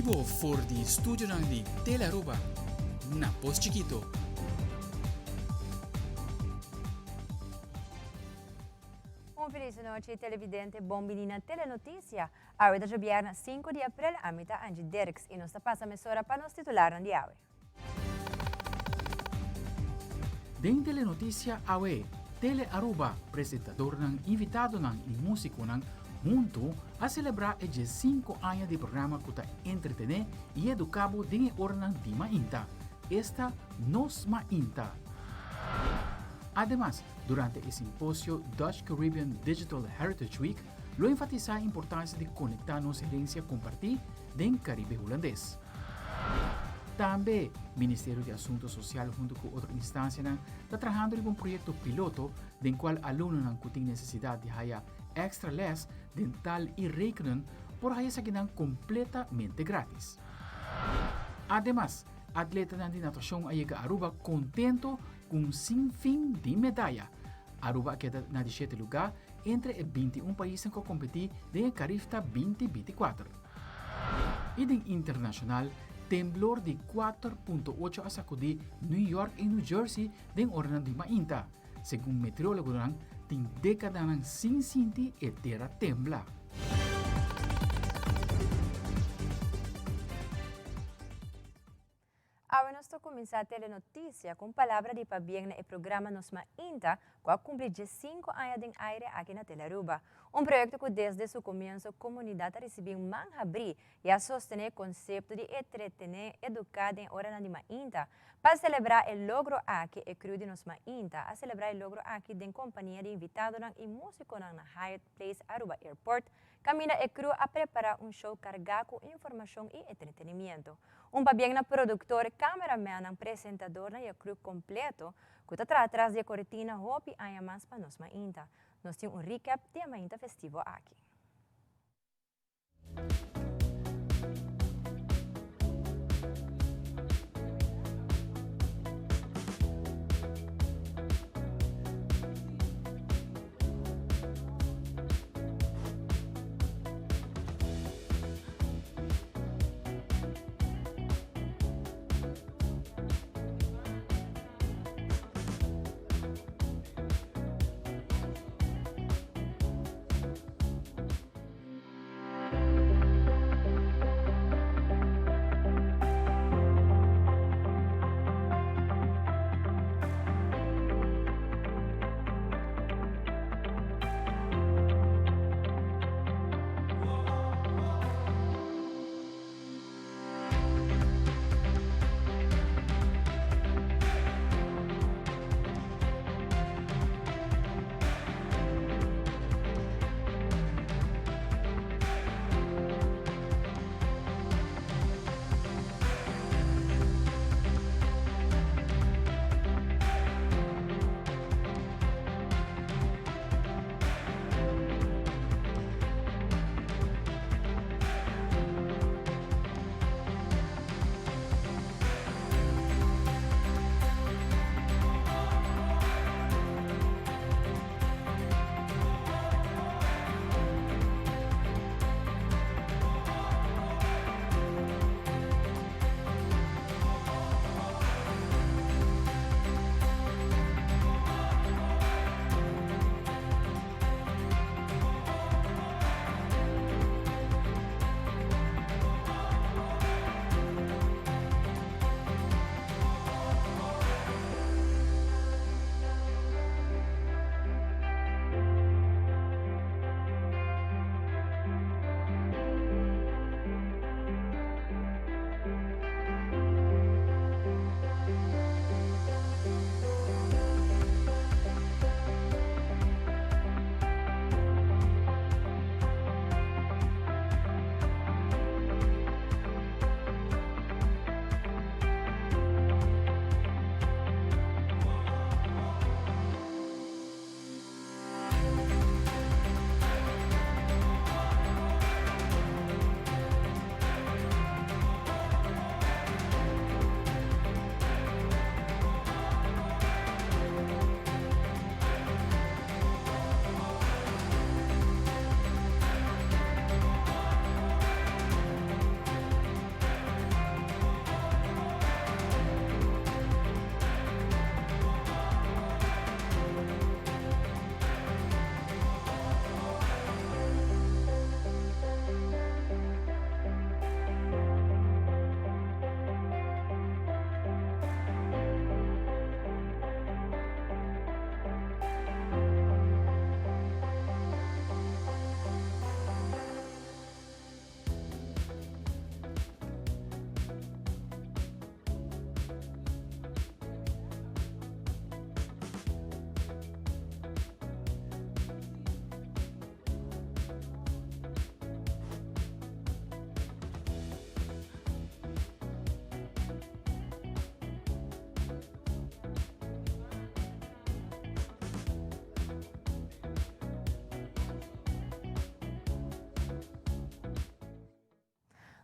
bibo for di studionan di Telearuba na Pos Chikito. Un feliz nochi televidente, bon bini na Telenoticia. Awe ta djobièrnè 5 di april, ami ta Angie Dirks y nos ta pasa mesora pa nos titularnan di awe. Den Telenoticia awe, Tele Aruba, presentadornan, invitadonan y musiconan hunto a celebra e 15 aña di programa cu ta entretene y educa bo den e oranan di mainta, esta Nos Mainta. Ademas, durante e simposio Dutch Caribbean Digital Heritage Week lo enfatisa e importancia di conecta nos herencia comparti den Caribe Hulandes. Tambe, Ministerio di Asunto Social hunto cu otro instancianan ta trahando riba un proyecto piloto den cual alumnonan cu tin necesidad di haya extra les den taal y rekenen por haya esakinan completamente gratis. Ademas, atletanan di natacion a yega Aruba contento cu un sinfin di medaya. Aruba a keda na di shete lugar entre e 21 paisnan cu a competi den e Carifta 2024. Y den internacional, temblor di 4.8 a sacudi New York y New Jersey den oranan di mainta. Segun meteorologonan, tin decadanan sin sinti e tera tembla. Awe nos ta cuminsa Telenoticia cu un palabra di pabien na e programa Nos Mainta cu a cumpli 15 aña den aire aki na Telearuba. Un proyecto cu desde su comienzo comunidad a ricibi un man habri y a sostene e concepto di entretene, educa den oranan di mainta. Pa celebra e logro aki e crew di Nos Mainta a celebra e logro aki den compania di invitadonan y musiconan na Hyatt Place Aruba Airport caminda e crew a prepara un show carga cu informacion y entretenimiento. Un pabien na productor, cameramennan, presentadornan y e crew completo cu ta traha tras di e cortina hopi aña mas pa Nos Mainta. Nos tin un recap di e mainta festivo aki.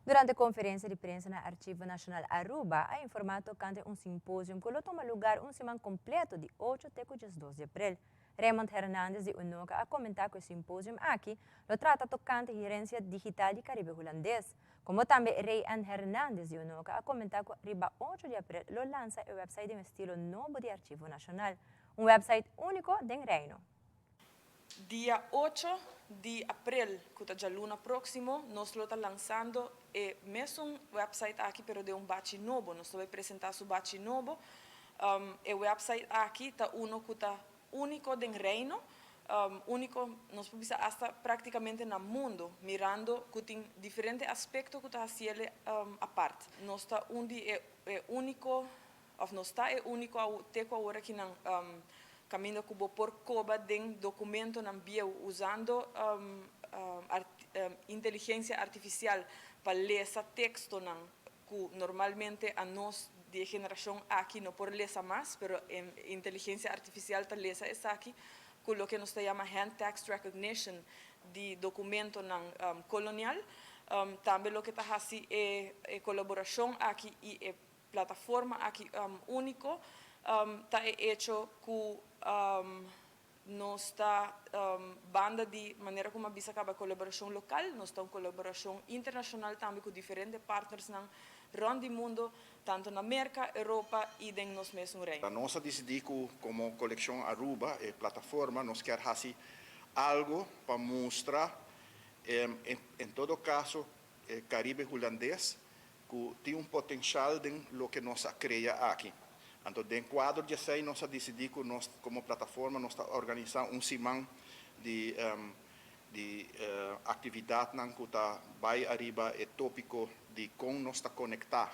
Durante conferencia di prensa na Archivo Nacional Aruba, a informa tocante un simposio cu lo tuma luga un siman completo di 8 te 12 di april. Raymond Hernandez di UNOCA a comenta cu e simposio aki lo trata tocante herencia digital di Caribe Hulandes. Como tambe Ray N. Hernandez di UNOCA a comenta cu riba 8 di april lo lansa e website di estilo nobo di Archivo Nacional, un website unico den Reino. Dia 8 di april, cu ta dialuna proximo, nos ta lansando e mesun website aki, pero den un bachi nobo. Nos ta bay presenta e bachi nobo. E website aki ta uno cu ta unico den Reino, unico, nos por bisa hasta practicamente na mundo, mirando cu tin diferente aspecto cu ta haci'e apart. Nos ta un di e unico, of nos ta e unico te cu awor aki nan caminda cu bo por coba den documentonan bieu usando inteligencia artificial pa lesa textonan cu normalmente anos di generacion aki no por lesa mas, pero inteligencia artificial ta lesa esaki cu loke nos ta yama hand text recognition di documentonan colonial. Tambe loke ta haci e colaboracion aki y e plataforma aki unico ta e hecho cu nos ta banda di manera con a bisa caba colaboracion local, nos ta un colaboracion internacional tambe cu diferente partners nan rond di mundo, tanto na America, Europa y den nos mes Reino. Nos a dicidi cu como Coleccion Aruba e plataforma nos kier haci algo pa mustra, en todo caso, Caribe Hulandes, cu tin un potencial den loke nos a crea aki. Anto, den cuadro di esey, nos a dicidi cu nos, como plataforma, nos ta organisa un siman di actividad cu ta bay ariba e topico di con nos ta conecta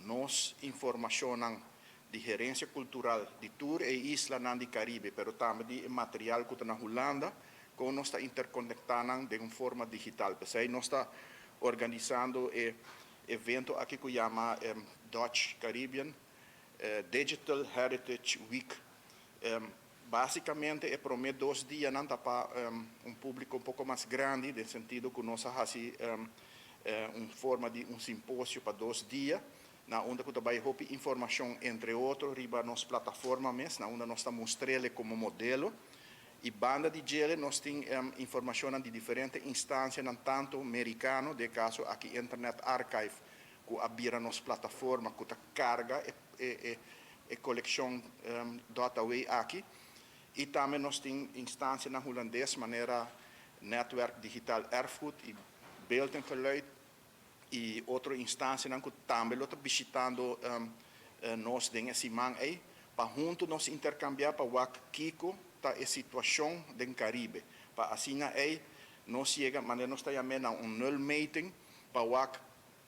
nos informacion di herencia cultural di tur e islanan di Caribe, pero tambe di material cu ta na Hulanda, con nos ta interconecta di un forma digital. Pesey nos ta organisando e evento aki cu yama Dutch Caribbean Digital Heritage Week. Basicamente, e prome 2 dianan ta pa un publico un poco mas grandi, den sentido cu nos a haci un forma di un simposio pa 2 dia, na unda cu tambe hopi informacion, entre otro, riba nos plataforma mes, na unda nos ta mustr'e como modelo. Y banda di dje, nos tin informacion di diferente instancia, tanto americano, den caso aki Internet Archive, cu a bira nos plataforma, cu ta carga e coleccion .aw aki. Y tambe nos tin instancia na Hulandes, manera Netwerk Digitaal Erfgoed y Beeld en Geluid y otro instancia cu tambe ta bishitando nos den siman ey, pa hunto nos intercambia pa wak kico ta e situacion den Caribe. Pa asina ey nos yega, manera nos ta yama, un nulmeting, pa wak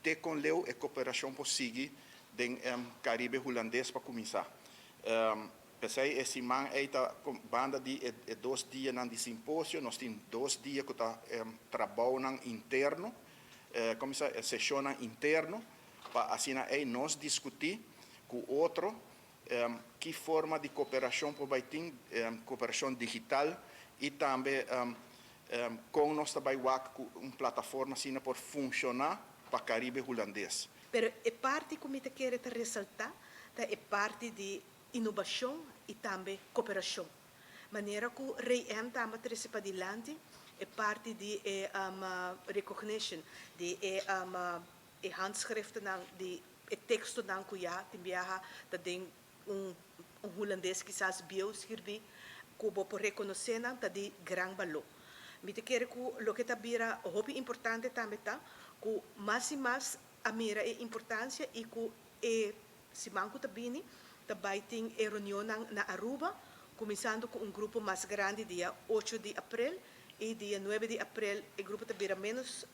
te con leu e cooperacion posibel den Caribe Hulandes pa cuminsa. Pesey e siman ey ta banda di e 2 dianan di simposio, nos tin 2 dia cu ta trabou interno, cuminsa sesion interno, pa asina ey nos discuti cu otro ki forma di cooperacion por tin, cooperacion digital y tambe con nos tambe un plataforma asina por funciona pa Caribe Hulandes. Pero e parti cu mi kier resalta ta e parti di inovacion y tambe cooperacion. Manera cu Ray M tambe trece pa dilanti, e parti di recognition, di e handschriften, di e textonan cu ya tin biaha ta den un hulandes kisas bieu skirbi, cu bo por reconoce nan ta di gran balor. Mi ta kere cu loke ta bira hopi importante tambe ta cu mas y mas a mira e importancia y cu e siman cu ta bini tambe tin e reunion na Aruba, cuminsando cu un grupo mas grandi dia 8 di april y dia 9 di april e grupo ta bira menos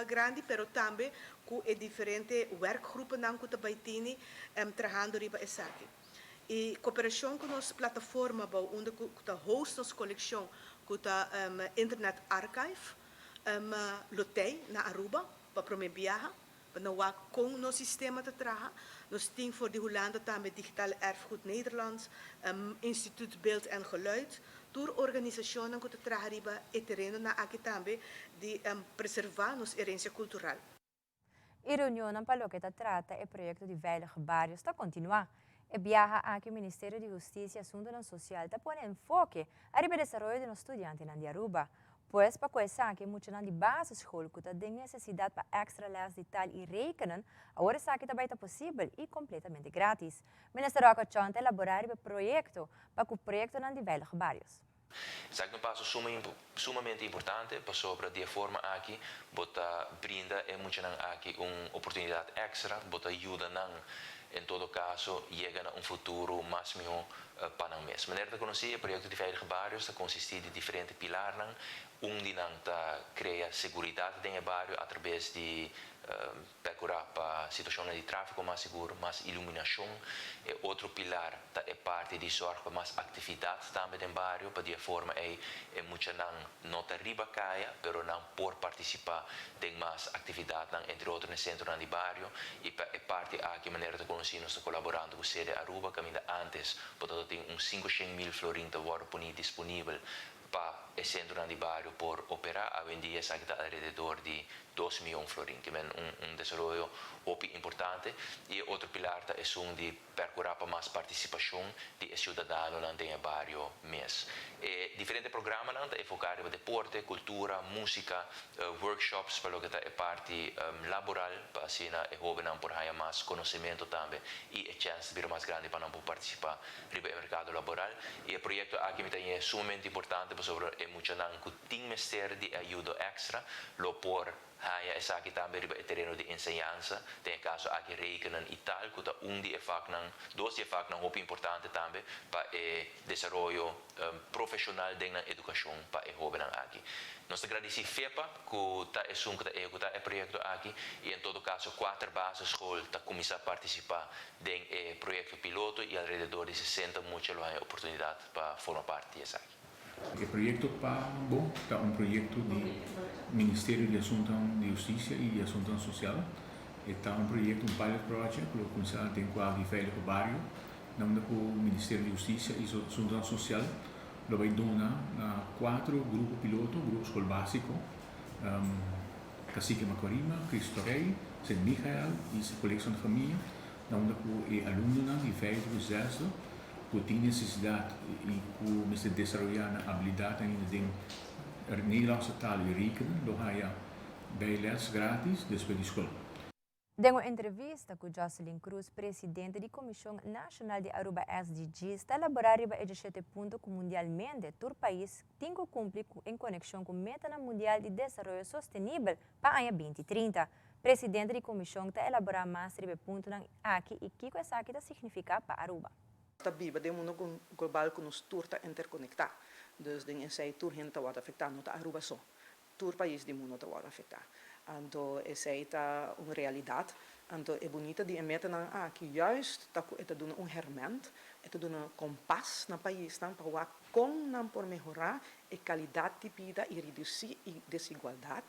grandi, pero tambe cu e diferente werkgroepen cu tambe tin trahando riba esaki. E cooperacion cu nos plataforma, unda cu ta host nos coleccion, cu ta Internet Archive, lo tey na Aruba, pa prome biaha, pa nan wak con nos sistema ta traha. Nos tin for di Hulanda tambe Digitaal Erfgoed Nederland, Instituut Beeld en Geluid, tur organisacion cu ta traha riba e terenonan aki tambe di preserva nos herencia cultural. E reunion pa loke ta trata e proyecto di Veilige Barrios ta continua. E biaha aki Ministerio di Husticia y Asunto Social ta pone enfoke riba desaroyo di studiante di Aruba. Pues pa esaki muchanan di basisschool cu tin necesidad pa extra les di taal y rekenen, awor esaki tambe ta posibel y completamente gratis. Minister Rocco Tjon ta elabora e proyecto pa e proyecto di Veilige Barrios. Esaki ta un paso sumamente importante pasobra di e forma aki bo ta brinda e muchanan aki un oportunidad extra, bo ta yuda nan en todo caso yega na un futuro mas miho pa nan mes. Manera ta conoci, e proyecto di Veilige Barrios ta consisti di diferente pilar. Un di nan ta crea seguridad den bario a traves di percura pa situacion di trafico mas sigur, mas iluminacion. E otro pilar ta e parti di zorg pa mas actividad tambe den bario, pa di forma ey e muchanan no ta riba caya, pero nan por participa den mas actividad, entre otro den centro di bario. Y e parti aki, manera ta conoci, nos ta colaborando cu Cede Aruba, caminda antes, por tin un 500 mil florin ta wordo poni disponibel pa e centro di bario por opera. Awendia esaki ta alrededor di 2 miyon florin, cu ta un desaroyo hopi importante. Y otro pilar ta esun di percura pa mas participacion di ciudadano den bario mes. E diferente programa ta enfoca riba deporte, cultura, musica, workshops pa loke ta e parti laboral, pa asina e hobennan por haya mas conocimento tambe y e chance di bira mas grandi pa nan por participa riba e mercado laboral. Y e proyecto aki ta sumamente importante pasobra e muchanan cu tin mester di ayudo extra lo por haya esaki tambe riba e tereno di enseñansa, den caso aki rekenen y taal, cu ta un di e vaknan, dos di e vaknan hopi importante tambe pa e desaroyo profesional den educacion pa e hobennan aki. Nos ta gradici FEPA cu ta esun cu ta ehecuta e proyecto aki y en todo caso cuater basisschool ta cuminsa participa den e proyecto piloto y alrededor di 60 mucha lo haya oportunidad pa forma parti di esaki. E proyecto PABO ta un proyecto di Ministerio di Asunto di Husticia y Asunto Social. Ta un proyecto, un pilot project, cu a cuminsa den cuadro di Veilige Bario, unda cu Ministerio di Husticia y Asunto Social lo bay duna na cuater grupo piloto, grupo scol basico, Cacique Macuarima, Cristo Rey, Sint Michael y Colegio Santa Famia, unda cu e alumnonan di vijfde y zesde cu tin necesidad y cu mester desaroya nan habilidad ainda den Nederlandse taal y rekenen, lo haya bijles gratis despues di scol. Den un entrevista cu Jocelyn Cruz, presidente di Comision Nacional di Aruba SDGs, ta elabora riba e 17 punto cu mundialmente tur pais tin cu cumpli en conexion cu e meta mundial di desaroyo sostenibel pa aña 2030. Presidente di comision ta elabora mas riba e punto aki y kico esaki ta significa pa Aruba. Ta biba den un mundo global cu nos tur ta interconecta. Dus den esey tur hende ta wordo afecta, no ta Aruba so. Tur pais di mundo ta wordo afecta. Anto esey ta un realidad. Anto e bunita di e metanan aki juist ta cu e ta duna un herment, e ta duna kompas na paisnan pa wak con nan por mehora e calidad di bida y reduci e desigualdad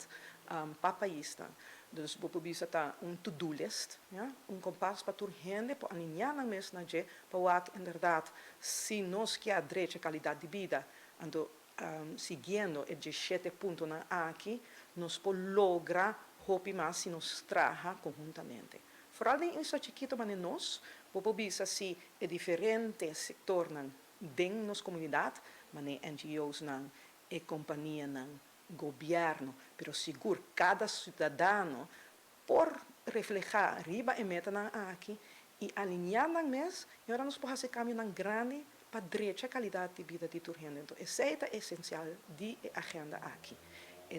pa paisnan. Dus bo por bisa ta un to-do list, ja? Un kompas pa tur hende por alinea nan mes na dje pa wak inderdaad si nos kier drecha calidad di bida. Anto siguiendo e 17 puntonan aki, nos por logra hopi mas si nos traha conhuntamente. Vooral den isla chikito manera nos, bo bisa si e diferente sectornan den nos comunidad, manera NGOs nan, e companianan, gobierno, pero sigur cada ciudadano por refleha riba e metanan aki y alinea nan mes, y awor nos por haci cambionan grandi pa drecha calidad di bida di tur hende. Anto, esey ta esencial di e agenda aki.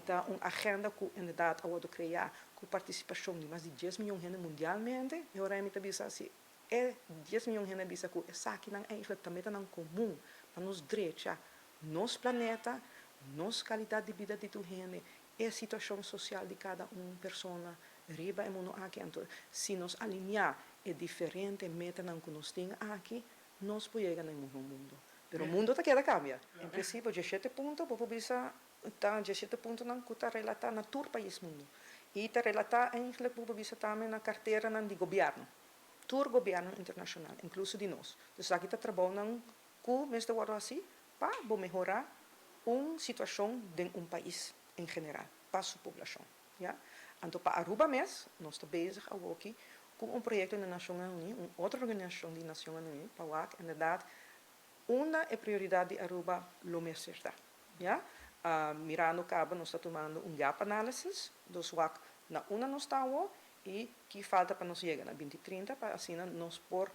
Ta un agenda cu inderdaad a wordo crea cu participacion di mas di 10 miyon hende mundialmente, y awor mi ta bisa si e 10 miyon hende bisa cu esakinan eigenlijk tambe ta nan comun pa nos drecha nos planeta, nos calidad di bida di tur hende, e situacion social di cada un persona riba e mundo aki. Anto, si nos alinea e diferente metanan cu nos tin aki, nos por yega na un mundo. Pero e mundo ta keda cambia. En principio, 17 punto, bo por bisa ta 17 puntonan cu ta relata na tur pais mundo. Y ta relata eigenlijk, bo por bisa tambe na carteranan di gobierno. Tur gobierno internacional, incluso di nos. Dus aki ta trabounan cu mester wordo haci pa bo mehora un situacion den un pais en general, pa su poblacion. Ja? Anto pa Aruba mes, nos ta bezig awoki ku un proyekto di Nashonnan Uní, un otro organisashon di Nashonnan Uní, pa wak inderdat unda e prioridat di Aruba lo mester ta. Ya, mirando kaba nos ta tumando un gap analysis, dus wak na unda nos ta awo i ki falta pa nos yega na binti trinta pa asina nos por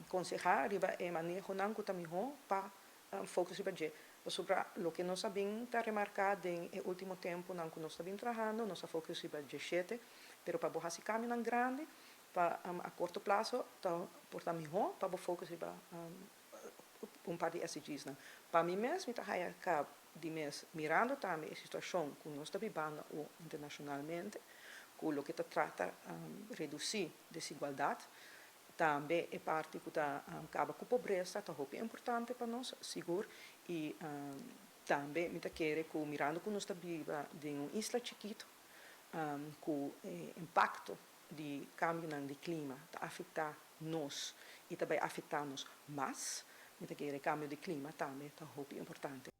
konsehá riba e manehonan ku ta mihó pa focus riba dje. Pasobra loke nos a bin ta remarká den e último tempunan ku nos ta bin trahando, nos a focus riba djeshete, pero pa bo hasi kambionan grandi pa a korto plaso ta por ta mihó pa bo focus riba un par di SDGsnan. Pa mi mes mi ta haya kab di mes mirando tambe e situashon ku nos ta bibando awo internashonalmente ku loke ta trata redusí desigualdat, tambe e parti ku ta kaba ku pobresa ta hopi importante pa nos sigur i tambe mi ta kere ku mirando ku nos ta biba den un isla chikitu ku e impakto di kambionan di klima ta afektá nos i ta bai afektá nos mas, mi ta kere kambio di klima tambe ta hopi importante.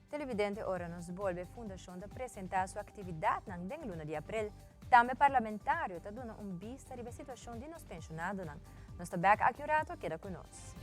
Televidente ora nos bolbe Fundashon ta presentá su aktividatnan den luna di aprel. Tambe parlamentario ta duna un bista riba e situashon di nos penshonadonan. Nos ta bèk aki un rato, keda ku nos.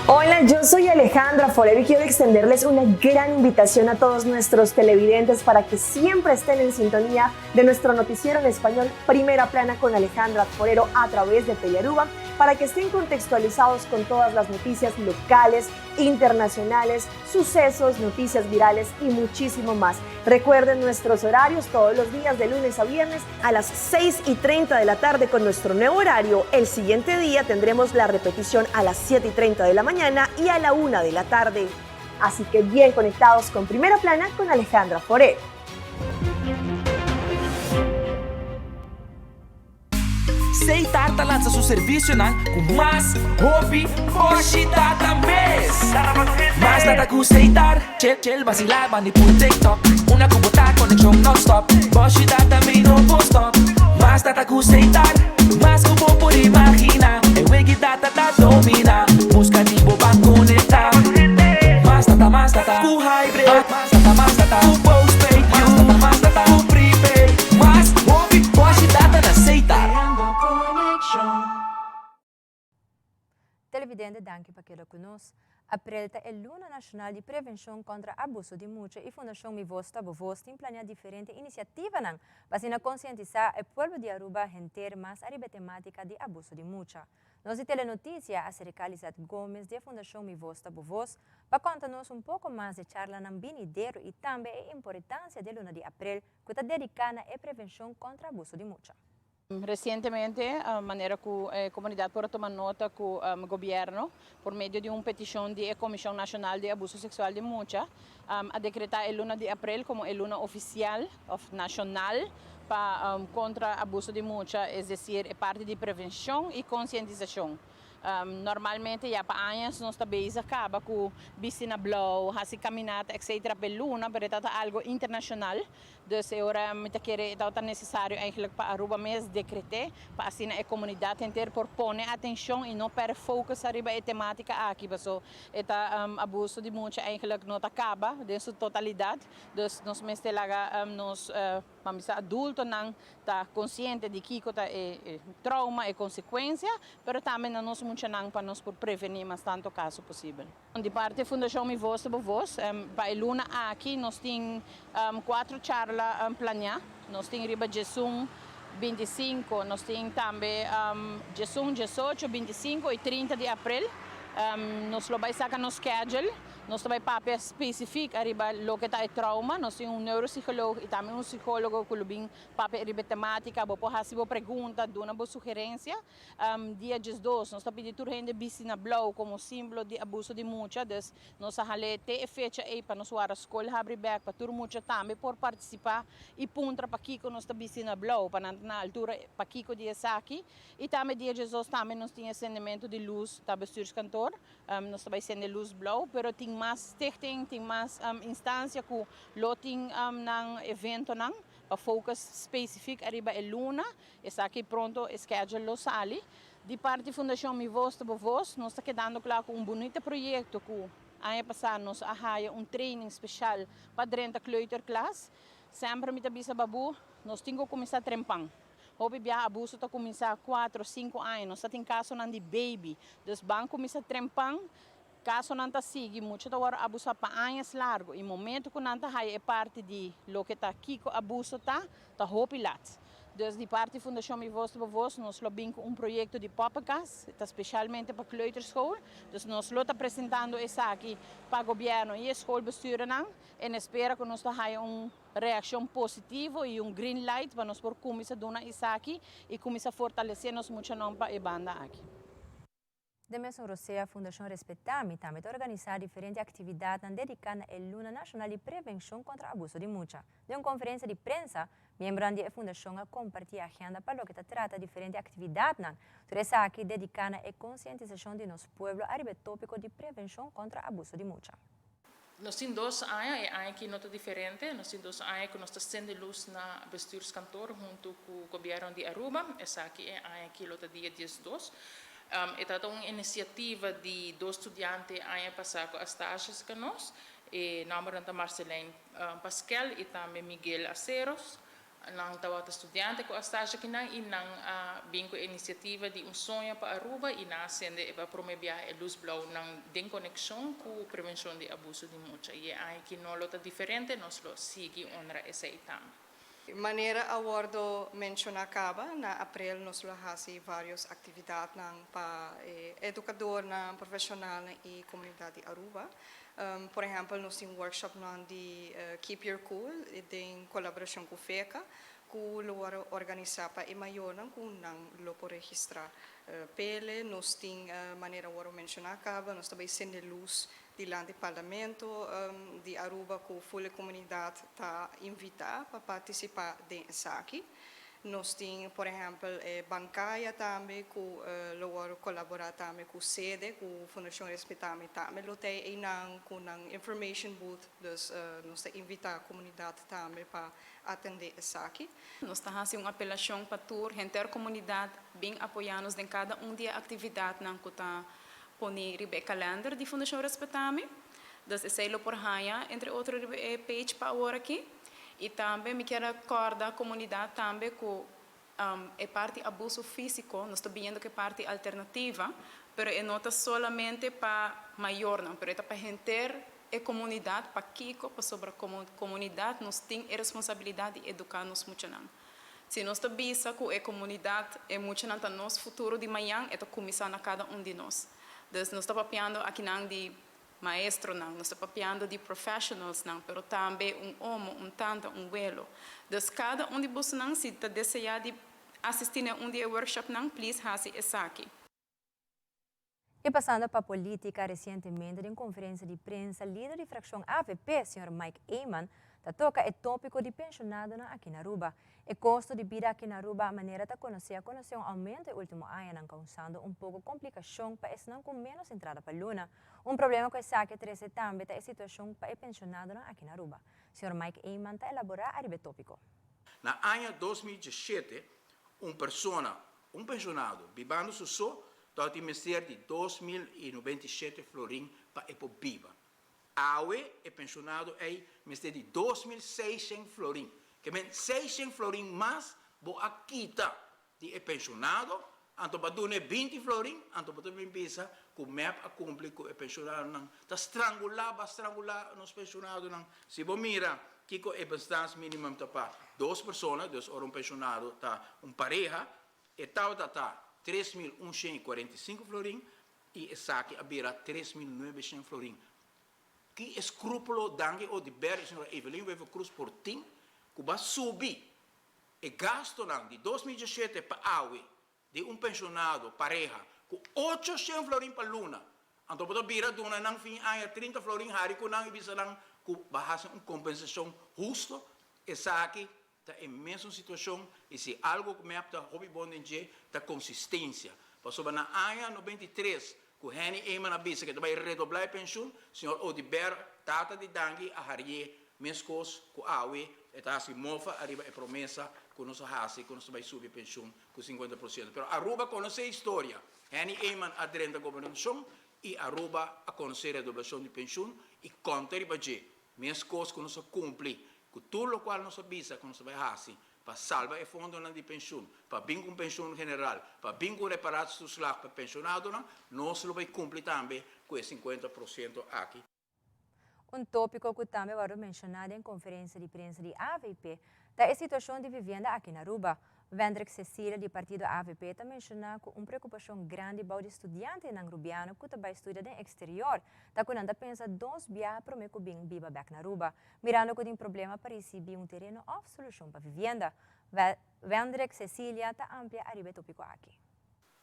Hola, yo soy Alejandra Forero y quiero extenderles una gran invitación a todos nuestros televidentes para que siempre estén en sintonía de nuestro noticiero en español Primera Plana con Alejandra Forero a través de Telearuba para que estén contextualizados con todas las noticias locales, internacionales, sucesos, noticias virales y muchísimo más. Recuerden nuestros horarios todos los días de lunes a viernes a las 6 y 30 de la tarde con nuestro nuevo horario. El siguiente día tendremos la repetición a las 7 y 30 de la mañana y a la 1 de la tarde. Así que bien conectados con Primera Plana con Alejandra Forero. Seitar ta lansa su servisionan ku mas hopi boshi data mes. Mas data ku Seitar, chill chill basila bandi pul TikTok. Una ku bo ta konekshon non-stop, boshi data mi no por stop. Mas data ku Seitar, mas ku bo por imagina. E wiki data ta domina, buska di bo ban konekta. Mas data, mas data ku hybrid, mas data, mas data ku postpaid, mas data, mas data ku prepaid. Mas hopi boshi data na Seitar. Televidente danki pa keda ku nos. Aprel ta e luna nashonal di prevenshon kontra abuso di mucha i Fundashon Mi Voz Ta Bo Voz tin planea diferente inisiativanan pa asina konsientisá e pueblo di Aruba henter mas ariba e tematika di abuso di mucha. Nos di Telenoticia a aserká Lizette Gomez di e Fundashon Mi Voz Ta Bo Voz pa konta nos un poko mas di e charlanan binidero i tambe e importansia di e luna di aprel ku ta dediká na e prevenshon kontra abuso di mucha. Resientemente, manera ku e komunidat por a tuma nota ku gobièrnu, por medio di un petishon di e Komishon Nashonal di Abuso Seksual di Mucha, a dekretá e luna di aprel komo e luna ofisial òf nashonal pa kontra abuso di mucha, es desir e parti di prevenshon i konsientisashon. Normalmente ya pa añas nos ta bezig kaba ku bisti na blou, hasi kaminata etcetera pa e luna, pero e ta ta algo internashonal. Dus e ora mi ta kere e tabata nesesario eigenlijk pa Aruba mes dekret'é pa asina e komunidat henter por pone atenshon i no pèrdè focus ariba e tematika aki paso e ta abuso di mucha eigenlijk no ta kaba den su totalidat. Dus nos mester laga nos ban bisa adultonan ta konsiente di kiko ta e trauma, e konsekuensia, pero tambe na nos muchanan pa nos por prevení mas tanto kaso posibel. Di parti Fundashon Mi Voz ta Bo Voz, pa e luna aki nos tin kuatro charla planiá. Nos tin riba djesun, bintisinko, nos tin tambe djesun, djesocho, bintisinko i trinta di aprel. Nos lo bai saka nos schedule. Nos ta bay papia specific ariba loke ta e trauma. Nos tin un neuropsicoloog y tambe un psicologo cu lo bin papia ariba e tematica. Bo por haci bo pregunta, duna bo sugerencia. Dia 12 nos ta pidi tur hende bisti na blauw como simbolo di abuso di mucha. Dus nos a hale te e fecha ey pa nos wara scol habri bek pa tur mucha tambe por participa y puntra pakico nos ta bisti na blauw, pa nan ta na altura pakico di esaki. Y tambe dia 12 tambe nos tin e sendemento di luz ta bestuurskantoor. Nos ta bai sende luz blauw, pero tin mas stichting, tin mas instancia cu lo tin nan eventonan pa focus specific ariba e luna. Esaki pronto e schedule lo sali. Di parti Fundacion Mi Voz Ta Bo Voz, nos ta kedando cla cu un bunita proyecto cu aña pasa nos a haya un training special pa drenta kleuterklas. Semper mi ta bisa babu, nos tin cu cuminsa trempan. Hopi biaha abuso ta kuminsá kuatro, sinku aña. Nos ta tin kasonan di baby. Dus ban kuminsá trempan, kasonan ta sigui, mucha ta wòrdu abusá pa añas largu i momentu ku nan ta haya e parti di loke ta kiko abuso ta, ta hopi lat. Dus di parti Fundashon Mi Voz Ta Bo Voz nos lo bin ku un proyekto di poppenkas, ta spesialmente pa kleuterschool. Dus nos lo ta presentando esaki pa gobièrnu i e schoolbestuurnan en espera ku nos ta haya un Reaccion positivo y un green light pa nos por cuminsa duna esaki y cuminsa fortalece nos muchanan pa e banda aki. Den mesun rosea Fundacion Respetami tambe ta organisa diferente actividadnan dedica na e Luna Nacional di Prevencion contra Abuso di Mucha. Den un conferencia di prensa, miembronan di e fundacion a comparti e agenda pa loke ta trata diferente actividadnan. Tur esaki dedica na e concientisacion di nos pueblo ariba e topico di prevencion contra abuso di mucha. Nos tin dos aña, e aña aki no ta diferente, nos tin dos aña ku nos ta sende lus na Bestuurskantoor huntu ku Gobierno di Aruba. Esaki e aña aki lo ta dia 12. E tabata un inisiativa di dos studiante aña pasá ku a stage serka nos. E nòmbernan ta Marceline Pasquel i tambe Miguel Aceros. Nan tabata studiante ku a stage akinan i nan a bin ku e inisiativa di un soño pa Aruba i nan a sende e pa prome biaha e lus blou nan den konekshon ku prevenshon di abuso di mucha. I e aña aki no lo ta diferente, nos lo sigui honra esei tambe. Manera a wordo menciona caba, na april nos lo haci varios actividadnan pa e educadornan, profesionalnan y comunidad di Aruba. Por ehempel nos tin workshopnan di Keep Your Cool den kolaborashon ku FECA ku lo wòrdu organisá pa e mayornan ku nan lo por registrá pele. Nos tin manera wòrdu menshoná kaba nos ta bai sende lus dilanti Parlamento di Aruba ku ful e komunidat ta invitá pa partisipá den esaki. Nos tin por ehèmpel e Bankaya tambe ku lo wòrdu kolaborá tambe ku sede ku Fundashon Respetami tambe lo ta einan ku nan information booth dus nos ta invitá komunidat tambe pa atendé esaki. Nos ta hasi un apelashon pa tur henter komunidat bin apoyá nos den kada un di e aktividatnan ku ta poni riba e kalènder di Fundashon Respetami. Dus esei lo por haña entre otro riba e page pa awor aki. I tambe mi kier a kòrda komunidat tambe ku e parti abuso físiko nos ta biniendo ku e parti alternativa, pero e no ta solamente pa mayornan, pero e ta pa henter e komunidat. Pakiko? Pasobra komo komunidat nos tin e responsabilidat di eduká nos muchanan. Si nos ta bisa ku e komunidat, e muchanan ta nos futuro di mañan, e ta kuminsá na kada un di nos. Dus nos ta papiando akinan di maestronan, nos ta papiando di professionalsnan, pero tambe un omo, un tanta, un welo. Dus kada un di bosonan si ta desea di asisti na un di e workshopnan, please hasi esaki. Y pasando pa politica, recientemente den conferencia di prensa, lider di fraccion avp, señor Mike Eman, ta toca e topico di pensionadonan aki na Aruba. E costo di bida aki na Aruba, manera ta conoci, a conoce un aumento e ultimo añanan, causando un poco complicacion pa esnan cu menos entrada pa luna. Un problema cu esaki a trece tambe ta e situacion pa e pensionadonan aki na Aruba. Señor Mike Eman ta elabora ariba e topico. Na aña 2017, un persona, un pensionado, bibando su so, tabatin mester di 2097 florin pa e por biba. Awe e pensionado ei mester di 2600 florin. Ke men 600 florin mas bo a kita di e pensionado, anto bo a duna e 20 florin, anto bo ta bin bisa ku mep a kumpli ku e pensionadonan. Ta strangulá, bo a strangulá nos pensionadonan. Si bo mira kiko e bestaansminimum ta pa dos persona, dus ora un pensionado ta un pareha, e tabata ta 3145 florin i esaki a bira 3900 florin. Ki escrupulo Dangui Oduber y señora Evelyn Wever Croes por tin cu ba subi e gastonan di 2017 pa awe di un pensionado pareha cu 800 florin pa luna, anto bo ta bira duna nan fin aña 30 florin hari cu nan y bisa nan cu ba haci un compensacion husto? Esaki Ta e mesun situacion y si algo cu mep ta hopi bon den dje ta consistencia. Pasobra na aña 93 cu Henny Eman a bisa cu e ta bay redobla e pensioen, señor Oduber, tata di Dangui, a harié mescos cu awe e ta haci mofa ariba e promesa cu nos a haci cu nos ta bay subi e pensioen cu 50%. Pero Aruba conoce e historia. Henny Eman a drenta gobernacion y Aruba a conoce redoblacion di pensioen y conta riba dje. Mescos cu nos a cumpli cu tur locual nos a bisa cu nos ta bay haci pa salba e fondonan di pensioen, pa bin cu un pensioen general, pa bin cu un reparatietoeslag pa pensionadonan, nos lo bay cumpli tambe cu e 50% aki. Un topico cu tambe wordo menciona den conferencia di prensa di avp ta e situacion di vivienda aki na Aruba. Wendrick Cecilia di partido avp ta menciona cu un preocupacion grandi bou di studiantenan Rubiano cu ta bay studia den exterior ta cu nan ta pensa dos biaha prome cu bin biba bek na Aruba, mirando cu tin problema pa ricibi un tereno of solucion pa vivienda. Wendrick Cecilia ta amplia ariba e topico aki.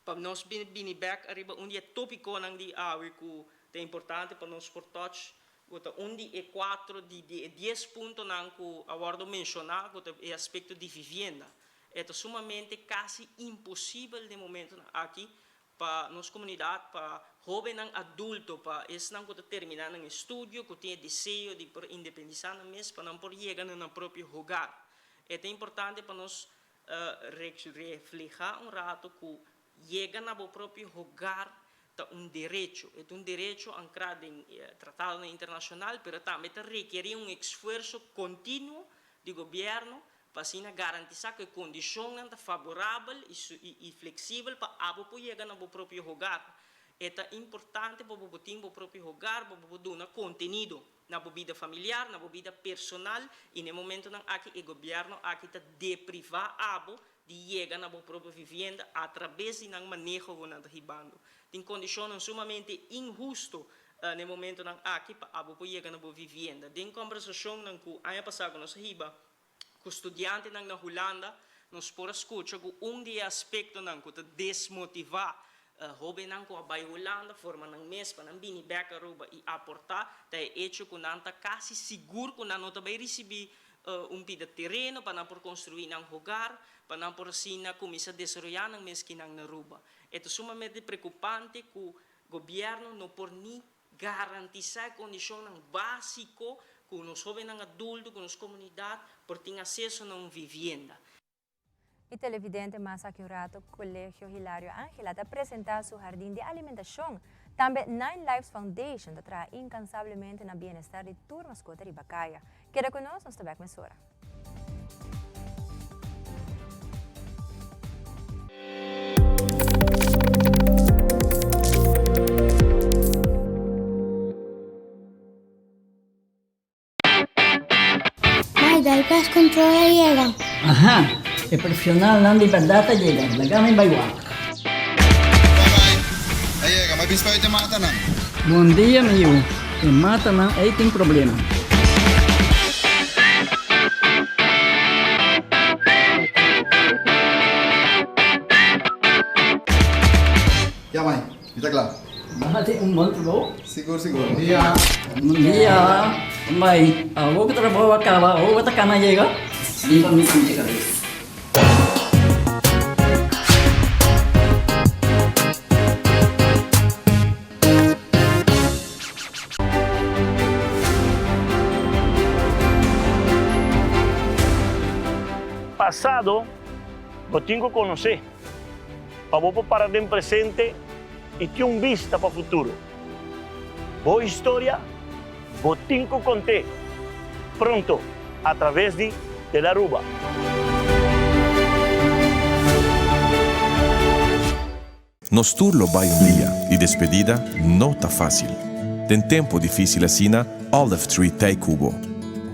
Pa nos bini bek ariba un di e topiconan di awe cu ta importante pa nos por touch, cu ta un di e cuatro di di e dies puntonan cu a wordo menciona, cu ta e aspecto di vivienda. E ta sumamente casi imposibel den momentonan aki pa nos comunidad, pa hobennan adulto, pa esnan cu ta termina nan estudio, cu tin e deseo di por independisa nan mes, pa nan por yega na nan propio hogar. E ta importante pa nos Refleha un rato ku yega na bo propio hogar ta un derecho. E ta un derecho ankrá den tratadonan internashonal, pero tambe ta rekerí un esfuerso kontinuo di gobièrnu pa asina garantisá ku e kondishonnan ta faborabel i fleksibel pa abo por yega na bo propio hogar. E ta importante pa bo por tin bo propio hogar, pa bo por duna kontenido na bo bida familiar, na bo bida personal y na e momentonan aki e gobierno aki ta depriva abo di yega na bo propio vivienda a traves di nan maneho cu nan ta hibando. Tin condicionnan sumamente inhusto na e momentonan aki pa abo por yega na bo vivienda. Den conversacionnan cu aña pasa cu nos a hiba cu studiantenan na Hulanda, nos por a scucha cu un di e aspectonan cu ta desmotiva hobennan cu a bay Hulanda forma nan mes pa nan bini bek Aruba y aporta, ta e hecho cu nan ta casi sigur cu nan no ta bay ricibi un pida tereno pa nan por construi nan hogar, pa nan por asina cuminsa desaroya nan mes kinan na Aruba. E ta sumamente preocupante cu gobierno no por ni Garantisá e kondishonnan básiko ku nos hóbennan adulto, ku nos komunidat por tin aseso na un vivienda. E televidente mas aki un rato Colegio Hilario Angela ta presenta su hardin di alimentacion. Tambe Nine Lives Foundation ta traha incansablemente na bienestar di tur mascota riba caya. Keda cu nos, nos ta bek mesora. Mai, dal pest control a yega. Aha, e profesionalnan di berdad a yega. Laga mi bai wak. Bye bye. A yega, mi a bin spuit e matanan. Bon dia, mi yu. E matanan ei tin problema. Ya mai, mi ta kla. Nan a tin un bon trabou. Sigur, sigur. Bon dia. Bon dia. Mai, awor ku trabou a kaba, awor bo ta kana yega? Bin pa mi pinche kabes. Pasado bo tin ku konosé pa bo por para den presente i tin un bista pa futuro. Bo historia bo tin ku kont'é pronto a traves di Telaruba. Nos tur lo bai un dia y despedida no ta facil. Den tempo dificil asina, Olive Tree t'ey cu bo.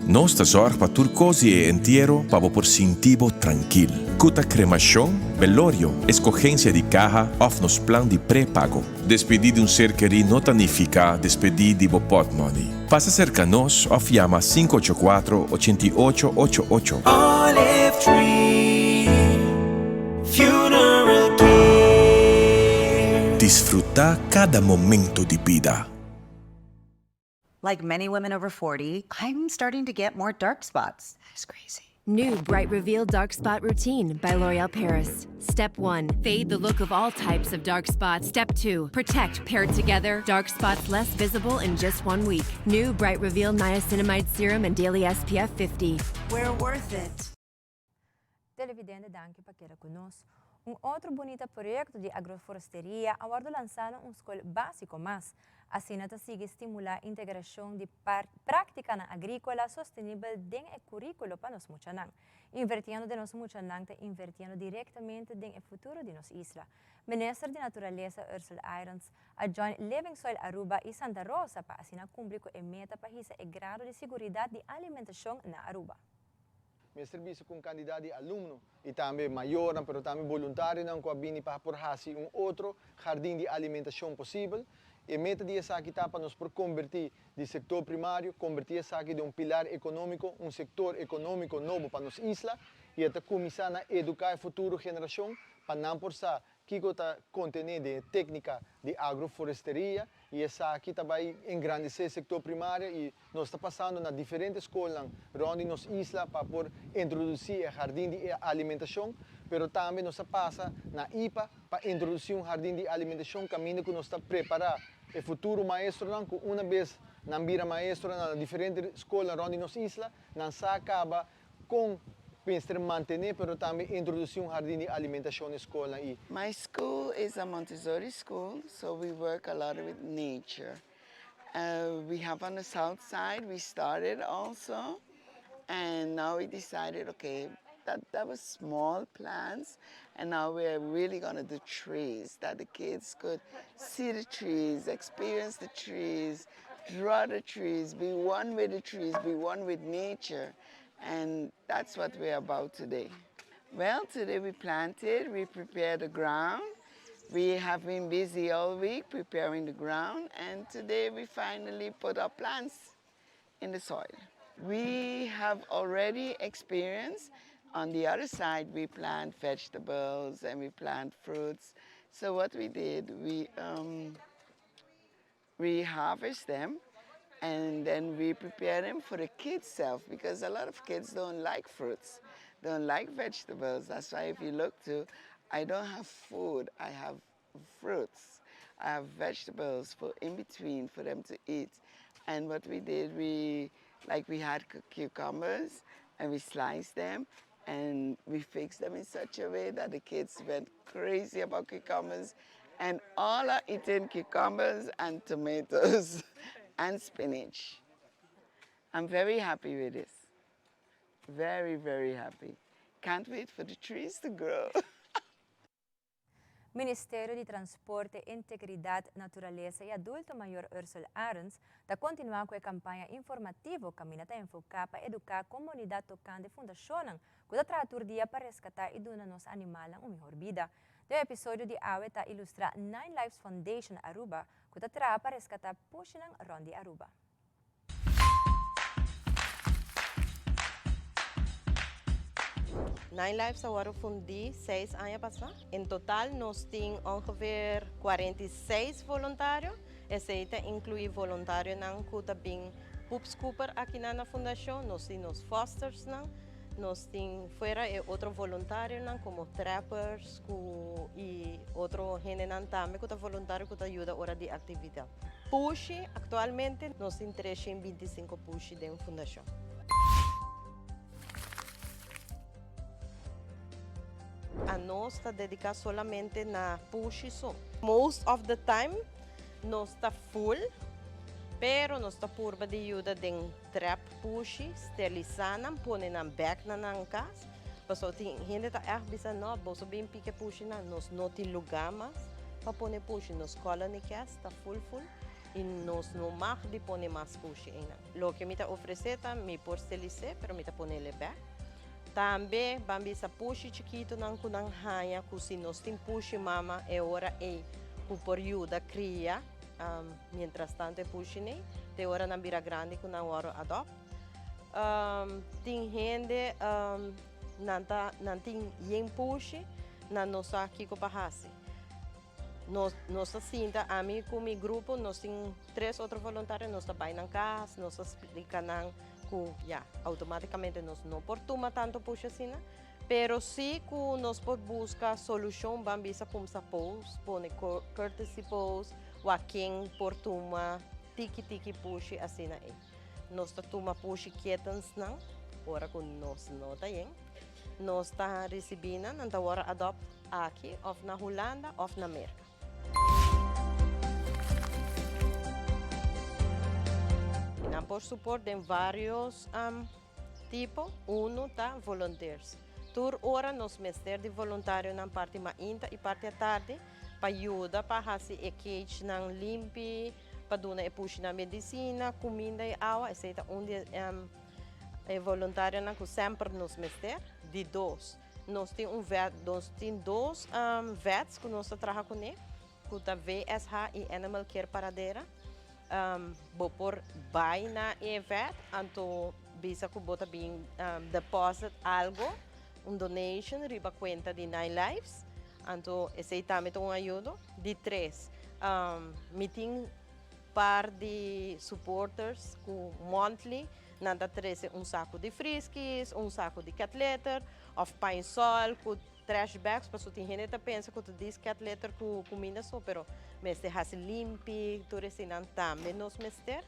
Nos ta zorg pa tur cos di e entiero pa bo por sinti bo trankil. Ku ta kremashon, belorio, eskogensia di kaha òf nos plan di prepago. Despedí di un ser kerí no ta nifiká despedí di bo pòtmòni. Pasa serka nos òf yama 584 88 88. Olive Tree Funeral Care. Disfrutá kada momento di bida. Like many women over 40, I'm starting to get more dark spots. That's crazy. New Bright Reveal Dark Spot Routine by L'Oreal Paris. Step 1 Fade the look of all types of dark spots. Step 2 Protect paired together, dark spots less visible in just one week. New Bright Reveal Niacinamide Serum and Daily SPF 50. We're worth it. Televidente danki pa keda ku nos. Un otro bunita proyekto di agroforesteria a wòrdu lansá na un skol básiko mas. Asina ta sigui stimulá integrashon di práktikanan agríkola sostenibel den e kuríkulo pa nos muchanan. Invertiendo den nos muchanan ta invertiendo direktamente den e futuro di nos isla. Minister di Naturalesa Ursula Irons a join Living Soil Aruba i Santa Rosa pa asina kumpli ku e meta pa hisa e grado di siguridat di alimentashon na Aruba. Mester bisa ku un kandidat di alumno i tambe mayornan pero tambe boluntarionan ku a bini pa por hasi un otro hardin di alimentashon posibel. E meta di esaki ta pa nos por kombertí di sektor primario, kombertí esaki den un pilar ekonómiko, un sektor ekonómiko nobo pa nos isla i e ta kuminsá na eduká e futuro generashon pa nan por sa Kiko ta kontené den e téknika di agroforesteria i esaki ta bai engrandesé sektor primario i nos ta pasando na diferente skolnan rònt di nos isla pa por introdusí e hardin di alimentashon, pero tambe nos a pasa na ipa pa introdusí un hardin di alimentashon kaminda ku nos ta prepará e futuro maestronan ku una bes nan bira maestronan na diferente skolnan rònt di nos isla nan sa kaba Kon mester mantené pero tambe introdusí un hardin di alimentashon na skolnan i. My school is a Montessori school, so we work a lot with nature. We have on the south side, we started also, and now we decided, okay, that, that was small plants, and now we're really gonna do trees, that the kids could see the trees, experience the trees, draw the trees, be one with the trees, be one with nature. And that's what we're about today. Well, today we planted, we prepared the ground. We have been busy all week preparing the ground, and today we finally put our plants in the soil. We have already experienced on the other side, we plant vegetables and we plant fruits. So what we did, we, um, we harvest them and then we prepare them for the kids self because a lot of kids don't like fruits, don't like vegetables. That's why if you look to, I don't have food, I have fruits. I have vegetables for in between for them to eat. And what we did, we like we had cucumbers and we sliced them and we fixed them in such a way that the kids went crazy about cucumbers and all are eating cucumbers and tomatoes and spinach. I'm very happy with this. Very, very happy. Can't wait for the trees to grow. Ministerio di Transporte, Integridad, Naturalesa y Adulto Mayor Ursell Arends ta continua cu e campaña informativo caminda ta enfoca pa educa comunidad tocante fundacionnan cu ta traha tur dia pa rescata y duna nos animalnan un mihor bida. Den e episodio di awe ta ilustra Nine Lives Foundation Aruba cu ta traha pa rescata pushinan rond di Aruba. Nine Lives a wòrdu fundí seis aña pasá. En total nos tin ongeveer 46 voluntario. Esei ta inkluí voluntarionan ku ta bin poepscooper akinan na fundashon, nos tin nos fostersnan, nos tin fuera e otro voluntarionan komo trappers ku i otro hendenan tambe ku ta voluntario ku ta yuda ora di aktividat. Pushi, Aktualmente nos tin 325 pushi den fundashon. Anos ta dediká solamente na pushi so. Most of the time nos ta full, pero nos ta purba di yuda den trap pushi, sterilisá nan, pone nan bèk na nan kas. Pasobra tin hende ta ègt bisa, no, boso bin pika e pushinan, nos no tin lugá mas pa pone pushi. Nos colony cas ta full full i nos no mag di pone mas pushi einan. Loke mi ta ofresé ta mi por sterilis'é, pero mi ta ponele bèk. Tambe ban bisa pushi chikitonan ku nan haña ku si nos tin pushi mama e ora ei ku por yuda kria mientras tanto e pushi nei te ora nan bira grandi ku nan wòrdu adopt. Tin hende nan ta nan tin yen pushi nan no sa kiko pa hasi. Nos nos ta sinta ami ku mi grupo nos tin tres otro voluntario nos ta bai nan kas nos ta splika nan ku ya outomaticamente nos no por tuma tanto pushi asina pero si ku nos por buska solushon ban bisa kumsa post pone courtesy post wak ken por tuma tiki tiki pushi asina ei. Nos ta tuma pushi kittensnan ora ku nos no ta yen. Nos ta risibí nan, nan ta wòrdu adopt aki òf na Hulanda òf na Merka. Nan por support den vários tipo. Unu ta volunteers. Tur ora nos mester di voluntarionan parti mainta i parti atardi pa yuda pa hasi e cagenan limpi, pa duna e pushinan medisina, kuminda i awa. Esei ta un di e voluntarionan ku semper nos mester. Di dos, nos tin un vet, nos tin dos vets ku nos ta traha kuné, ku ta VSH i Animal Care Paradera. Bo por bai na e vet anto bisa ku bo ta bin deposit algo, un donation riba kuenta di Nine Lives, anto esei tambe ta un ayudo. Di tres, mi tin par di supporters ku monthly nan ta trese un saku di friskies, un saku di cat litter of pine sol ku trash bags pasobra tin hende ta pensa ku ta dis cat litter ku kuminda so pero mester hasi limpi tur eseinan tambe nos mester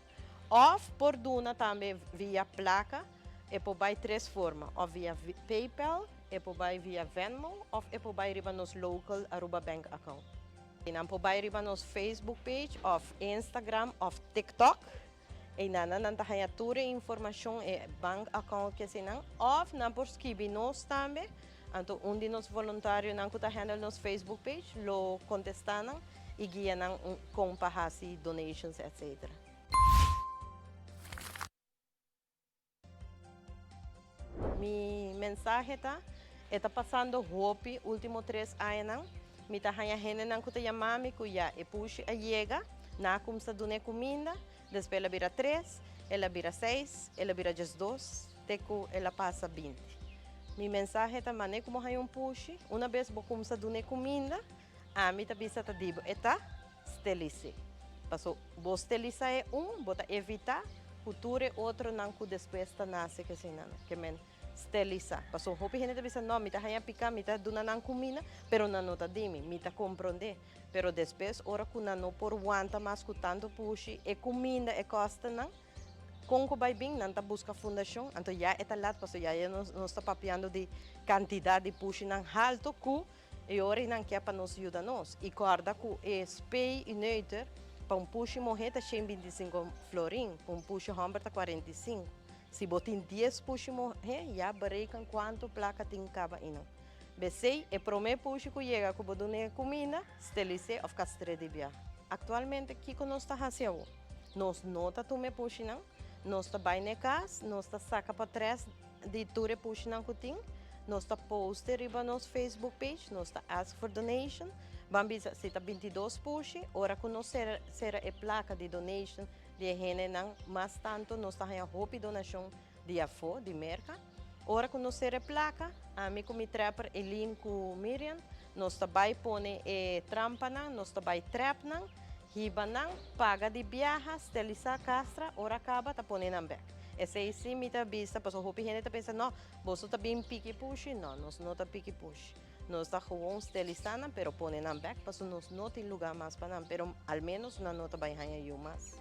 of por duna tambe via plaka e por bai tres forma of via paypal e por bai via venmo of e por bai riba nos local Aruba bank account. Nan por bai riba nos Facebook page of Instagram of TikTok. Einan nan ta haña tur e informashon, e bank account ke eseinan. Of nan por skibi nos tambe. Anto un di nos voluntarionan ku ta handle nos Facebook page lo kontestá nan i guia nan kon pa hasi donations etc. Mi mensahe ta, e ta pasando hopi ultimo tres añanan, mi ta haña hendenan ku ta yama mi ku ya e pushi a yega, nan a kumsa dun'é kuminda, despues el a bira tres, el a bira seis, el a bira diesdos, te ku el a pasa binti. Mi mensahe ta manera ku bo haña un pushi, una bes bo kumsa dun'é kuminda, ami ta bisa ta di bo e ta stelis'é. Paso bo stelisa e un, bo ta evitá ku tur e otronan ku despues ta nase ku eseinan. Ke men stelisa. Paso hopi hende ta bisa, no, mi ta haña piká, mi ta duna nan kumina, pero nan no ta di mi. Mi ta komprondé. Pero despues ora ku nan no por wanta mas ku tantu pushi, e kuminda, e kòstenan, kon ku bai bin, nan ta buska fundashon. Anto ya e ta lat, paso ya nos ta papiando di kantidat di pushinan haltu ku E ora nan ke pa nos yuda nos. I kòrda ku e spei i neuter pa un pushi muhé ta 125 florin, pa un pushi hòmber ta 45. Si bo tin dies pushi muhé, ya bereken kuantu plaka tin kaba einan. Besei, e promé pushi ku yega ku bo dun'é kuminda, stelis'é òf kastr'é di bia. Aktualmente kiko nos ta hasi awor? Nos no ta tuma e pushinan, nos ta bai na e kas, nos ta saka patres Di tur e pushinan ku tin, nos ta poste riba nos Facebook page, nos ta ask for donation. Ban bisa si ta 22 pushi, ora ku nos sera sera e plaka di donation di e hendenan mas tantu nos ta haña hopi donashon di afó, di Merka. Ora ku nos sera e plaka, ami ku mi trapper Elin ku Miriam, nos ta bai pone e trampanan, nos ta bai trap nan, hiba nan, paga di biaha, stelisá, kastra, ora kaba ta pone nan bèk. Esei si mi ta bisa, pasobra hopi hende ta pensa, no, boso ta bin piki pushi. No, nos no ta piki pushi. Nos ta gewoon stelisá nan, pero pone nan bèk, pasobra nos no tin lugá mas pa nan, pero al ménos nan no ta bai haña yu mas.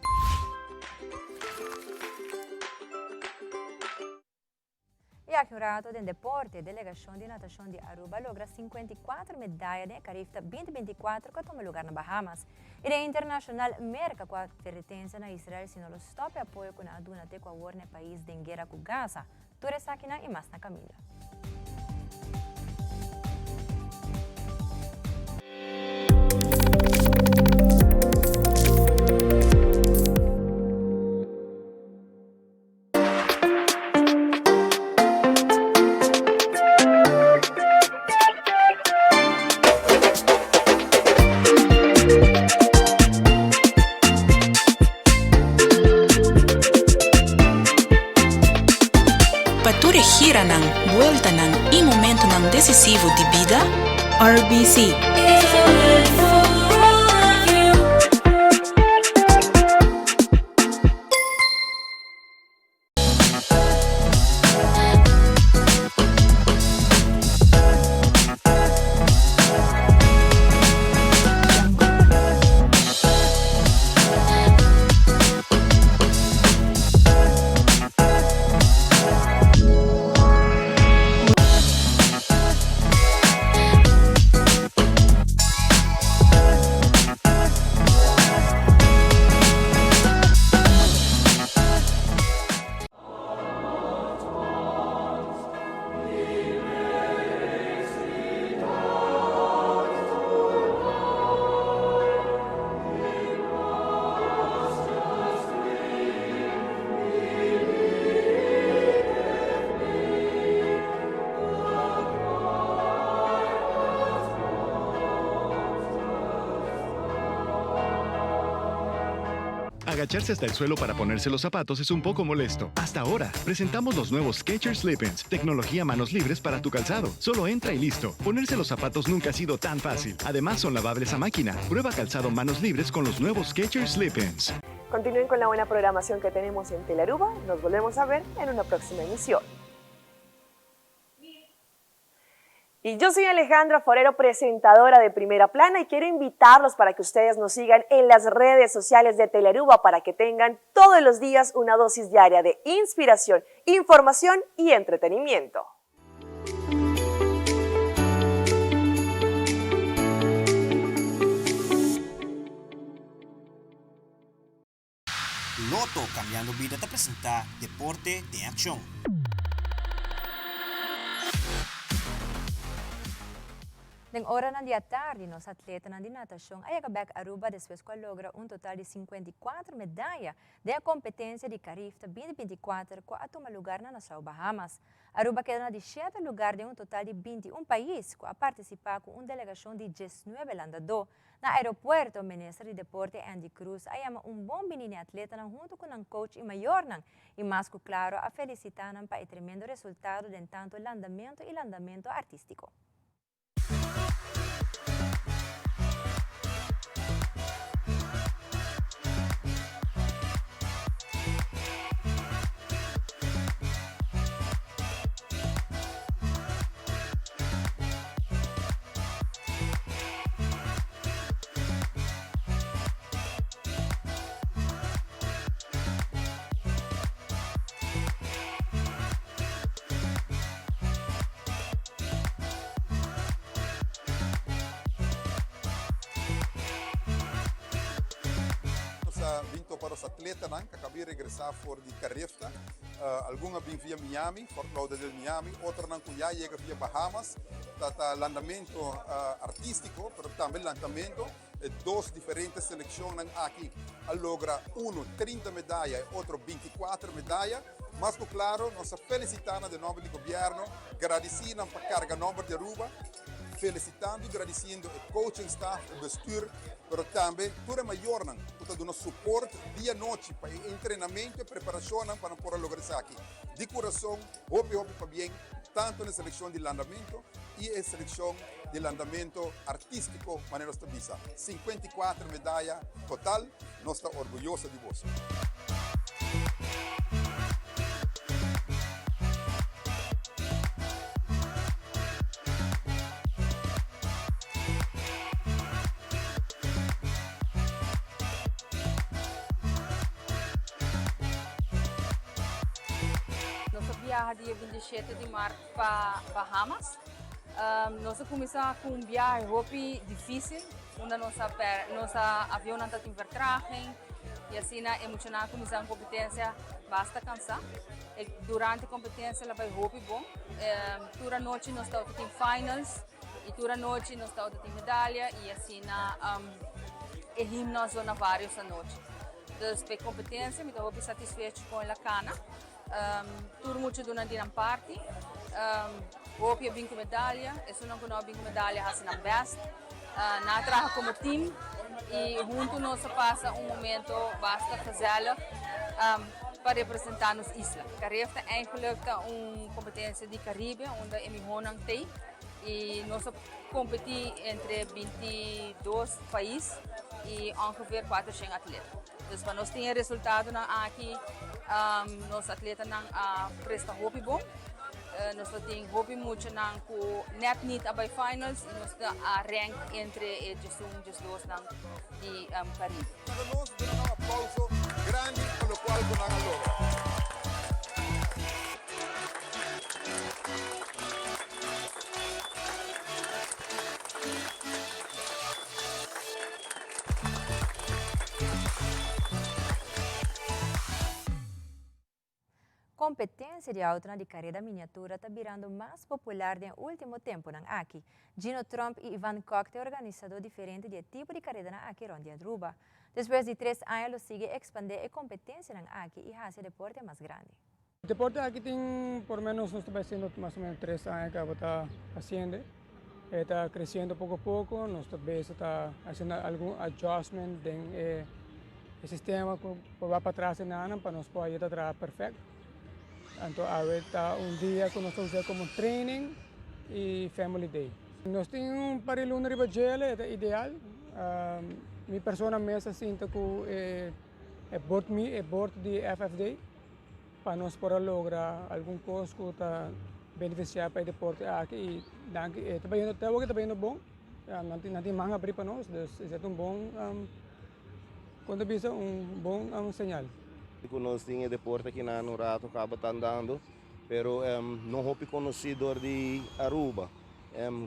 Y aki un rato den deporte, delegacion di natacion di Aruba a logra 54 medaya den e Carifta 2024 cu a tuma lugar na Bahamas. Y den internacional, Merca cu advertencia na Israel si no lo stop e apoyo cu nan a duna te cu awor na e pais den guera cu Gaza. Tur esakinan y mas na caminda. desisivo di bida? RBC. Agacharse hasta el suelo para ponerse los zapatos es un poco molesto. Hasta ahora, presentamos los nuevos Skechers Slip-ins, tecnología manos libres para tu calzado. Solo entra y listo. Ponerse los zapatos nunca ha sido tan fácil. Además, son lavables a máquina. Prueba calzado manos libres con los nuevos Skechers Slip-ins. Continúen con la buena programación que tenemos en Telaruba. Nos volvemos a ver en una próxima emisión. Y yo soy Alejandra Forero, presentadora de Primera Plana, y quiero invitarlos para que ustedes nos sigan en las redes sociales de Telearuba para que tengan todos los días una dosis diaria de inspiración, información y entretenimiento. Lotto Cambiando Bida ta presenta Deporte den Accion. Den oranan di atardi nos atletanan di natacion a yega bek Aruba despues cu a logra un total di 54 medaya den e competencia di Carifta 2024 cu a tuma lugar na Nassau, Bahamas. Aruba keda na di shete lugar den un total di 21 pais cu a participa cu un delegacion di 19 landadó. Na aeropuerto, Minister di Deporte Endy Croes a yama un bon bini n'e atletanan hunto cu nan coach y mayornan y mas cu claro a felicita nan pa e tremendo resultado den tanto landamento y landamento artistico. Nos a bin topa nos atletanan ku a kaba di regresá for di Carifta. Algun a bin via Miami, Fort Lauderdale, Miami, otronan ku ya yega via Bahamas. Ta ta landamento artístiko, pero tambe lantamento. E dos diferente selekshonnan aki a logra uno 30 medaya e otro 24 medaya. Mas ku klaro nos a felisitá nan den nòmber di gobièrnu, gradisí nan pa karga nòmber di Aruba, felisitando i gradisiendo e coaching staff, e bestuur, pero tambe tur e mayornan ku ta duna suport dia anochi pa e entrenamento i preparashonnan pa nan por a logra esaki. Di kurason, hopi hopi pabien tanto na e selekshon di landamento i e selekshon di landamento artístiko manera nos ta bisa. 54 medaya total, nos ta orguyoso di boso. Nos a biaha dia 27 di maart pa Bahamas. Nos a cuminsa cu un biahe hopi dificil, unda nos a per nos a avionnan ta tin vertraging y asina e muchanan a cuminsa un competencia basta cansa. E durante competencia la bay hopi bon. Tur anochi nos tabata tin finals y tur anochi nos tabata tin medalla y asina e himno a zona varios anochi. Dus pa e competencia mi ta hopi satisfecho con el a cana. Tur mucha duna di nan parti. Hopi a bin ku medalya. Esunnan ku no a bin ku medalya hasi nan bèst. Nan a traha komo tim i huntu nos a pasa un momento basta gezellig pa representá nos isla. Carif ta eigenlijk ta un kompetensia di Karibe unda e mihónan t'ei. Y nos a competi entre 22 pais y ongeveer 400 atleta. Dus pa nos tin e resultadonan aki, nos atletanan a presta hopi bon. Nos ta tin hopi muchanan cu net niet a bay finals y nos ta a rank entre e 11, 12 nan di Caribe. Laga nos duna nan un aplauso grandi pa locual cu nan a logra. Competencia di autonan di careda miniatura ta birando mas popular den e ultimo temponan aki. Gino Tromp y Ivan Kok ta e organisador diferente di e tipo di caredanan aki rond di Aruba. Despues di tres aña lo sigui expande e competencianan aki y haci e deporte mas grandi. Deporte aki tin por menos nos ta bai haciendo mas o menos tres aña caba ta haciende. E ta creciendo poco poco, nos ta bezig ta haciendo algun adjustment den e sistema cu por bay patras enanan pa nos por haya ta traha perfect. Anto awe ta un dia cu nos ta usa como training y family day. Nos tin un par di luna riba djele, e ta ideal. Mi persona mes a sinta cu e board mi, e board di FFD. Pa nos por a logra algun kos ku ta benefisiá pa e deporte aki i danki e ta bayendo te awor ta bayendo bon nan tin nan tin man abrí pa nos dus esei ta un bon kon ta bisa un bon señal. Ku nos tin e deporte aki nan un rato kaba ta andando pero no hopi konosí dor di Aruba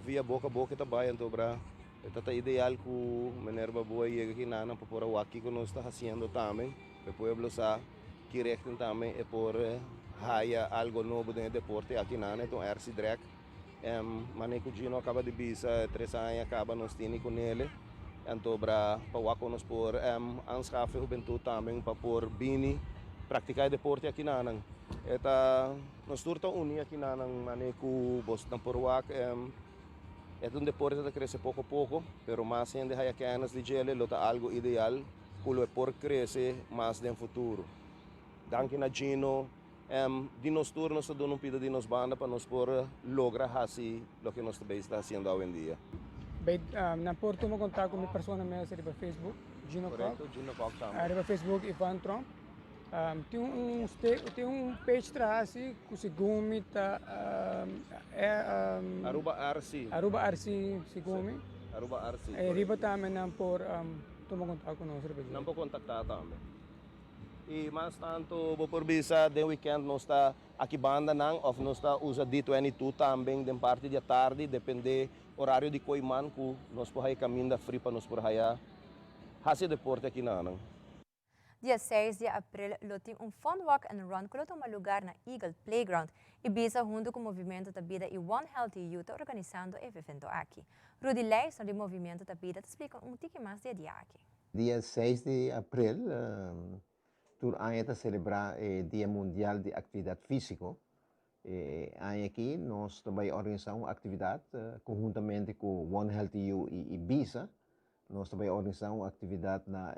via boka boka e ta bai anto bra e ta ta ideal ku meneer Baboe yega aki nan pa por a wak kiko nos ta hasiendo tambe pa e pueblo sa. Ki richting tambe e por haya algo nobo den e deporte aki nan e ta un RC drag. Mane ku Gino a kaba di bisa e tres aña kaba nos tini ku nele anto bra pa wak kon nos por aanschaffen hubentud tambe pa por bini praktika e deporte aki nan. E ta nos tur ta uni aki nan mane ku bos nan por wak e ta un deporte ta krese poko poko pero mas hende haya kennis di djele lo ta algo ideal. Ku lo e por krese mas den futuro. Danki na Gino em di nos tur nos ta duna un pida di nos banda pa nos por logra hasi loke nos ta bezig ta hasiendo awendia. Bay nan por tuma kontak ku mi persona mes riba Facebook, Gino Kok. Korekto, Gino Kok tambe. Riba Facebook Ivan Tromp. Tin un tin un page traha asi ku segun mi ta Aruba RC. Aruba RC segun mi. Aruba RC, korekto. Riba tambe nan por. Tuma kontak ku nos riba dje. Nan por kontaktá tambe. I mas tantu bo por bisa den wikènt nos ta aki banda nan òf nos ta usa D22 tambe den parti di atardi dependé orario di koiman ku nos por haya kaminda fri pa nos por haya hasi deporte aki nan. Dia seis di april lo tin un Fun Walk and Run ku lo tuma lugar na Eagle Playground. Ibiza huntu ku Movimiento ta Bida i One Healthy You ta organisando e evento aki. Rudy Leisner di Movimiento ta Bida ta splika un tiki mas di e dia aki. Dia seis di april tur aña ta selebrá e Dia Mundial di Aktividat Físiko. E aña aki nos ta bai organisá un aktividat konhuntamente ku One Healthy You i Ibiza. Nos ta bai organisá un aktividat na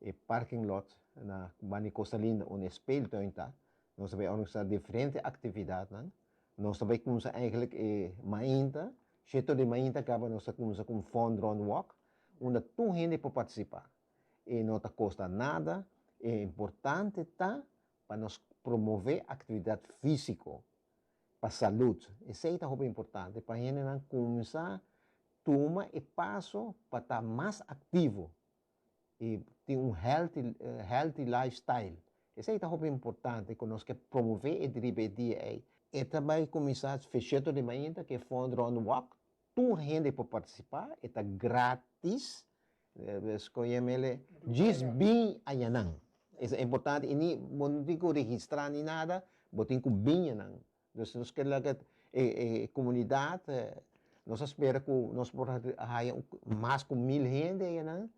e parking lot na banda di Costa Linda unda e speeltuin ta. Nos ta bai organisá diferente aktividatnan. Nos ta bai kumsa eigenlijk e mainta, sheto di mainta kaba nos ta kumsa ku un fun run walk unda tur hende por partisipá. E no ta kosta nada, e importante ta pa nos promové aktividat físiko pa salud. Esei ta hopi importante pa hendenan kumsa tuma e paso pa ta mas aktivo i tin un healthy healthy lifestyle. Esei ta hopi importante ku nos ke promové e riba e dia ei. E ta bai kuminsá feshèto di mainta ku e Fun Run Walk. Tur hende por partisipá, e ta gratis. Skohe mele djis bin ayanan. Esei ta importante i ni bo no tin ku registrá ni nada, bo tin ku bin ayanan. Dus nos ke laga e komunidat, nos a spera ku nos por haya mas ku mil hende ayanan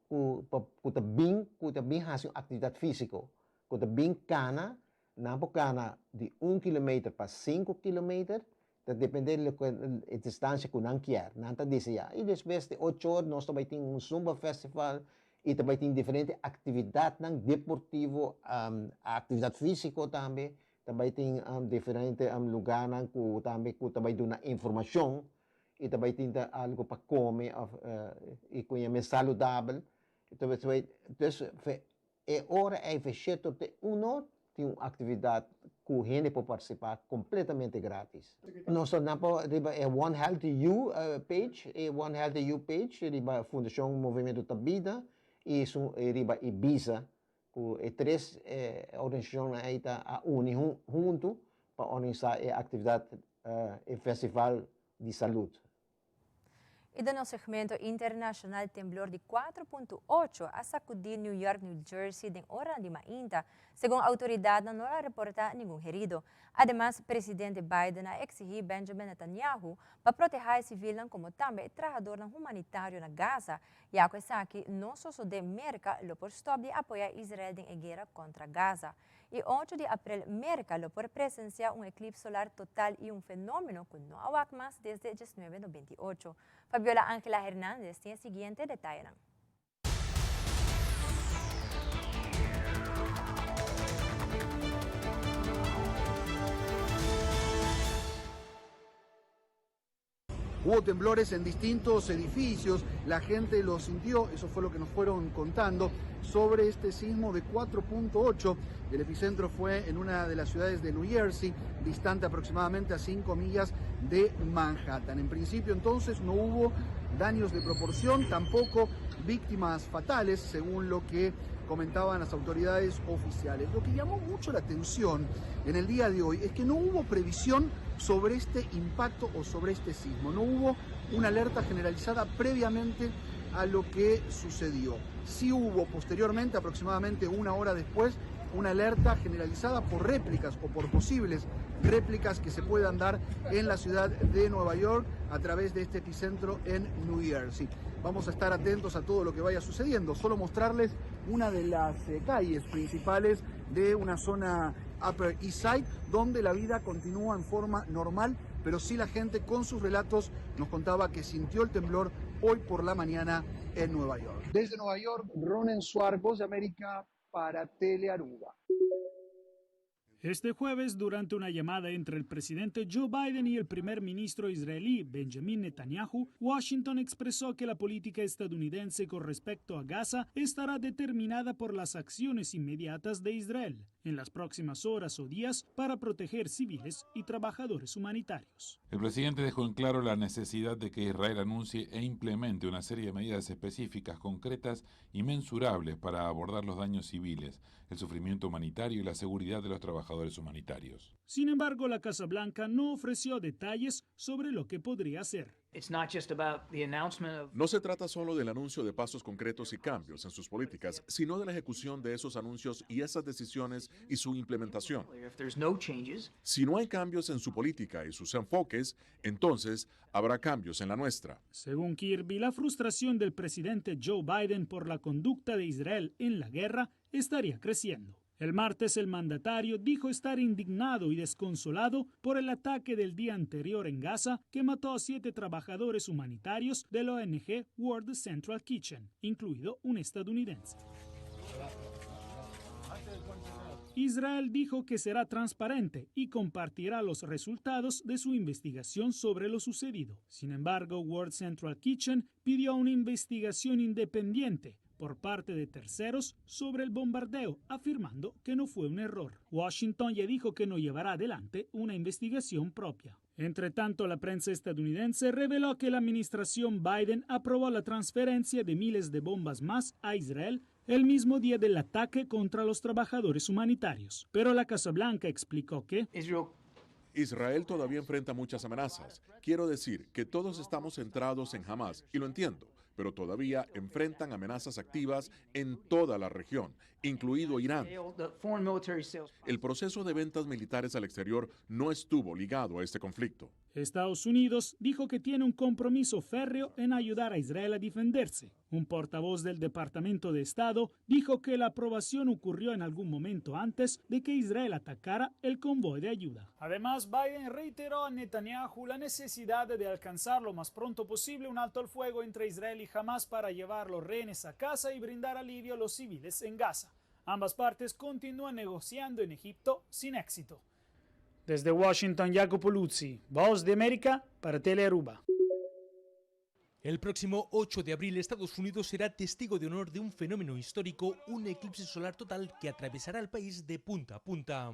ku ku ta bin ku ta bin hasi un aktividat físiko, ku ta bin kana, nan por kana di un kilometer pa sinku kilometer, ta depende di loke e distansia ku nan kier, nan ta deseá. I despues di ocho or nos ta bai tin un zumba festival i ta bai tin diferente aktividatnan deportivo, aktividat físiko tambe. Ta bai tin diferente lugánan ku tambe ku ta bai duna informashon i ta bai tin ta algu pa kome òf i ku yama saludabel. Dus e ora ei fe sheto te un or tin un aktividat ku hende por partisipá kompletamente grátis. Nos ta na por riba e One Healthy You page, e One Healthy You page riba Fundashon Movementu Ta Bida i riba Ibiza Ku e tres organisashonnan ei ta a uni huntu pa organisá e aktividat e festival di salud. I den nos segmento internashonal temblor di 4.8 a sakudí New York, New Jersey den oranan di mainta. Segun outoridatnan no a reportá ningun herido. Ademas, presidente Biden a eksihí Benjamin Netanyahu pa protehá e sivilnan komo tambe e trahadornan humanitario na Gaza Ya ku esaki no sosodé Merka lo por stòp di apoyá Israel den e guera kontra Gaza. I ocho di aprel Merka lo por presensiá un eklipse solar total i un fenómeno ku no a wak mas desde diesnuebe nobenta i ocho. Fabiola Angela Hernandez tin e siguiente detayenan. Hubo temblores en distintos edificios, la gente lo sintió, eso fue lo que nos fueron contando sobre este sismo de 4.8. El epicentro fue en una de las ciudades de New Jersey, distante aproximadamente a 5 millas de Manhattan. En principio entonces no hubo daños de proporción, tampoco víctimas fatales, según lo que comentaban las autoridades oficiales. Lo que llamó mucho la atención en el día de hoy es que no hubo previsión sobre este impacto o sobre este sismo. No hubo una alerta generalizada previamente a lo que sucedió. Sí hubo posteriormente, aproximadamente una hora después, una alerta generalizada por réplicas o por posibles réplicas que se puedan dar en la ciudad de Nueva York a través de este epicentro en New Jersey. Vamos a estar atentos a todo lo que vaya sucediendo. Solo mostrarles una de las eh, calles principales de una zona Upper East Side, donde la vida continúa en forma normal, pero sí la gente con sus relatos nos contaba que sintió el temblor hoy por la mañana en Nueva York. Desde Nueva York, Ronen Suar, Voz de América para Telearuba. Este jueves, durante una llamada entre el presidente Joe Biden y el primer ministro israelí Benjamin Netanyahu, Washington expresó que la política estadounidense con respecto a Gaza estará determinada por las acciones inmediatas de Israel en las próximas horas o días para proteger civiles y trabajadores humanitarios. El presidente dejó en claro la necesidad de que Israel anuncie e implemente una serie de medidas específicas, concretas y mensurables para abordar los daños civiles, el sufrimiento humanitario y la seguridad de los trabajadores humanitarios. Sin embargo, la Casa Blanca no ofreció detalles sobre lo que podría hacer. No se trata solo del anuncio de pasos concretos y cambios en sus políticas, sino de la ejecución de esos anuncios y esas decisiones y su implementación. Si no hay cambios en su política y sus enfoques, entonces habrá cambios en la nuestra. Según Kirby, la frustración del presidente Joe Biden por la conducta de Israel en la guerra estaría creciendo. El martes el mandatario dijo estar indignado y desconsolado por el ataque del día anterior en Gaza que mató a siete trabajadores humanitarios de la ONG World Central Kitchen, incluido un estadounidense. Israel dijo que será transparente y compartirá los resultados de su investigación sobre lo sucedido. Sin embargo, World Central Kitchen pidió una investigación independiente por parte de terceros sobre el bombardeo, afirmando que no fue un error. Washington ya dijo que no llevará adelante una investigación propia. Entre tanto, la prensa estadounidense reveló que la administración Biden aprobó la transferencia de miles de bombas más a Israel el mismo día del ataque contra los trabajadores humanitarios. Pero la Casa Blanca explicó que Israel todavía enfrenta muchas amenazas. Quiero decir que todos estamos centrados en Hamas, y lo entiendo, pero todavía enfrentan amenazas activas en toda la región, incluido Irán. El proceso de ventas militares al exterior no estuvo ligado a este conflicto. Estados Unidos dijo que tiene un compromiso férreo en ayudar a Israel a defenderse. Un portavoz del Departamento de Estado dijo que la aprobación ocurrió en algún momento antes de que Israel atacara el convoy de ayuda. Además, Biden reiteró a Netanyahu la necesidad de alcanzar lo más pronto posible un alto al fuego entre Israel y Hamas para llevar los rehenes a casa y brindar alivio a los civiles en Gaza. Ambas partes continúan negociando en Egipto sin éxito. Desde Washington, Jacopo Luzzi, Voz de América, para Telearuba. El próximo 8 de abril Estados Unidos será testigo de honor de un fenómeno histórico, un eclipse solar total que atravesará el país de punta a punta.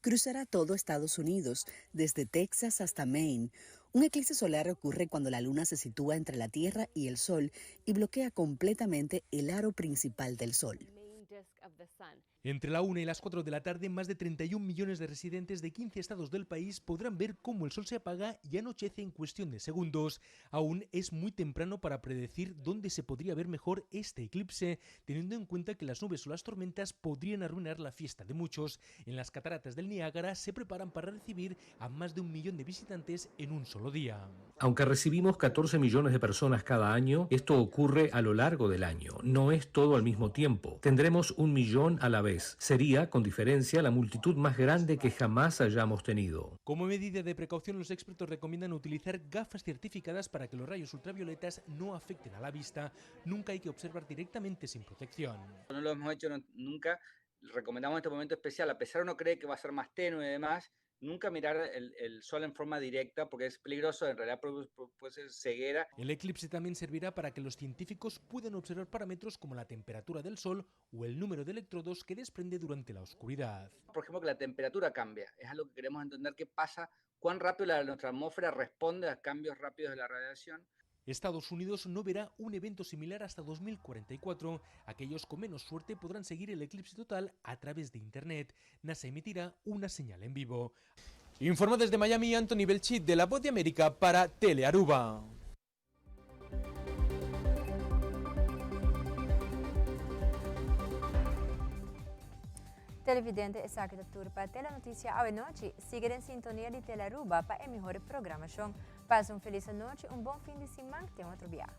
Cruzará todo Estados Unidos, desde Texas hasta Maine. Un eclipse solar ocurre cuando la luna se sitúa entre la Tierra y el Sol y bloquea completamente el aro principal del Sol. Entre la 1 y las 4 de la tarde, más de 31 millones de residentes de 15 estados del país podrán ver cómo el sol se apaga y anochece en cuestión de segundos. Aún es muy temprano para predecir dónde se podría ver mejor este eclipse, teniendo en cuenta que las nubes o las tormentas podrían arruinar la fiesta de muchos. En las cataratas del Niágara se preparan para recibir a más de un millón de visitantes en un solo día. Aunque recibimos 14 millones de personas cada año, esto ocurre a lo largo del año, no es todo al mismo tiempo. Tendremos un millón a la vez. Sería, con diferencia, la multitud más grande que jamás hayamos tenido. Como medida de precaución, los expertos recomiendan utilizar gafas certificadas para que los rayos ultravioletas no afecten a la vista. Nunca hay que observar directamente sin protección. No lo hemos hecho nunca. Recomendamos este momento especial, a pesar uno cree que va a ser más tenue y demás, nunca mirar el, el sol en forma directa porque es peligroso, en realidad puede, puede ser ceguera. El eclipse también servirá para que los científicos puedan observar parámetros como la temperatura del sol o el número de electrodos que desprende durante la oscuridad. Por ejemplo, que la temperatura cambia, es algo que queremos entender qué pasa, cuán rápido la, nuestra atmósfera responde a cambios rápidos de la radiación. Estados Unidos no verá un evento similar hasta 2044. Aquellos con menos suerte podrán seguir el eclipse total a través de Internet. NASA emitirá una señal en vivo. Informó desde Miami Anthony Belchit de La Voz de América para Telearuba. Televidente, esaki ta tur pa Telenoticia awe nochi. Sigui den sintonia di Telearuba pa e mihor programacion. Pasa un feliz anochi, un bon fin di siman, te otro biaha.